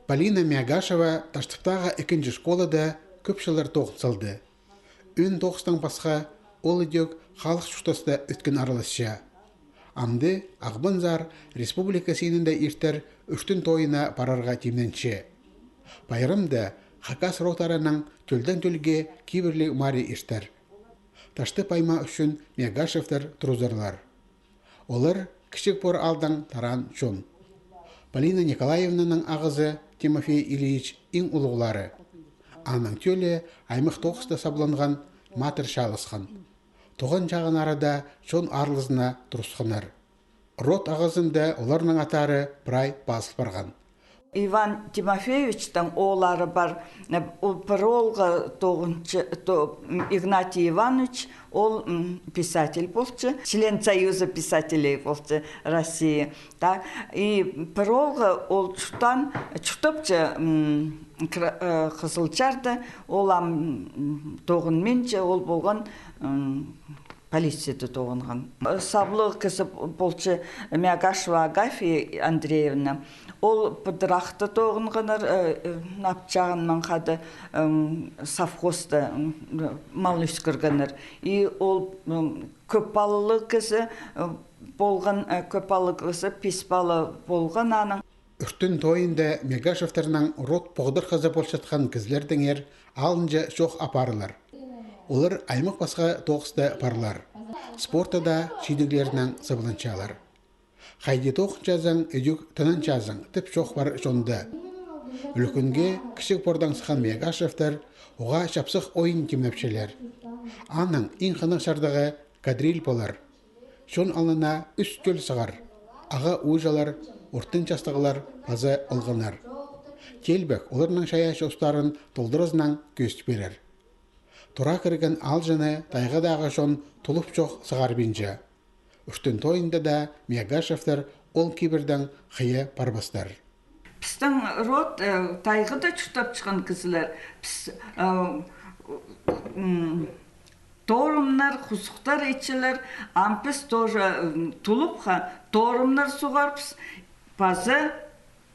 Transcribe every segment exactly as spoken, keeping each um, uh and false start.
Полина Мягашева Таштыптағы ікінҷі школада кӧп чыллар тоғын салды. Ӧӧн тоғыстаң пасха, ол ідӧк халых чуртаста ӧткін араласча. Амды Ағбанзар республика синінде иртер Ӱртӱн тойына парарға тимненче. Пайрамда хакас родтарының тӧлдең тӧлге кибірліг марии иртер. Таштып аймаа ӱчӱн Мягашевтер турызарлар. Олар Кічіг Пор аалдаң тараан чон. Полина Николаевнаның ағазы Тимофей Ильич иң улуғлары. Аның тӧлі аймах тоғыста сабланған матыр чааласхан. Тоған чағыннары даа чон аарлазына турысханнар. Род ағазында оларның аттары прай пазыл парған. Иван Тимофеевичтің ооллары пар. Ол пір оолғы тоғынча, то-, Игнатий Иванович, ол, м, писатель полча, член Союза писателей полча России. Так, и пір оолғы ол чуртаан, чуртапча, м, Кра-, э, Хызылчарда, ол ам, м, тоғынминча, ол полған, м, полицияда тоғынған. Саблығ кізі полча Мягашева Агафья Андреевна. Ол Пыдырахта тоғынғаннар, э, э, апчағымнаң хада, м, совхозта, м, мал ӧскіргеннер. И ол, м, кӧп палалығ кізі, э, полған, э, кӧп палалығ кізі, пис пала полған аның. Ӱртӱн тойында Мягашевтернің род поғдархазы полчатхан кізілердеңер алынҷа чоох апарылар. Олар аймах пасха тоғыста парлар. Спортта даа чидіглерінең сабланчалар. Хайди тоғынчазың, ідӧк тынанчазың, тіп чоох пар чонда. Ӱлӱкӱнге Кічіг Пордаң сыххан Мягашевтер уғаа чапсых ойын тимнепчелер. Аның иң хынығ чардығы кадриль полар. Чон алнына ӱс тӧл сығар: ағаа ууҷалар, ортын частығлар паза олғаннар. Теелбек оларның чайаачы устарын толдыразынаң кӧзіт пирер. Тура кірген аалҷыны тайғадағы чон тулуп чох сығарбинча. Ӱртӱн тойында даа Мягашевтер ол кибірдең хыйа парбастар. Пістің род, э, тайғада чуртапчатхан кізілер. Піс, э, м, торымнар, хузухтар итчелер, ам піс тоже, м, тулупха торымнар суғарбыс, паза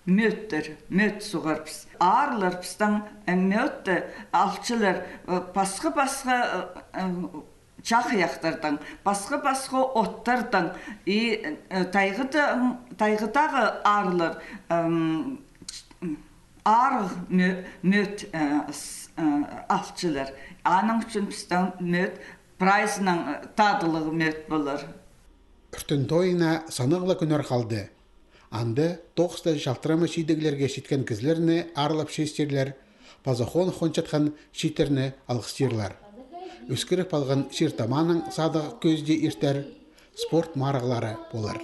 мӧттер, мӧт суғарбыс. Аарлар пістің, э, мӧтті алчалар, э, пасха-пасха, э, э, чахайахтардаң, пасха-пасха оттардаң, и, э, тайғада, тайғадағы аарлар, м, арығ мӧ-, мӧт, э, с-, э, алчалар. Аның ӱчӱн пістің мӧт прайзынаң, э, тадылығ мӧт полар. Ӱртӱн тойына санағ ла кӱннер халды. Анда тоғыста чалтырама чидіглерге читкен кізілерні аарлап чӧстирлер, паза хоных хончатхан чииттерні алғыстирлар. Ӧскіріп алған чир-таманың садығ кӧзідии иртер, спорт марығлары полар.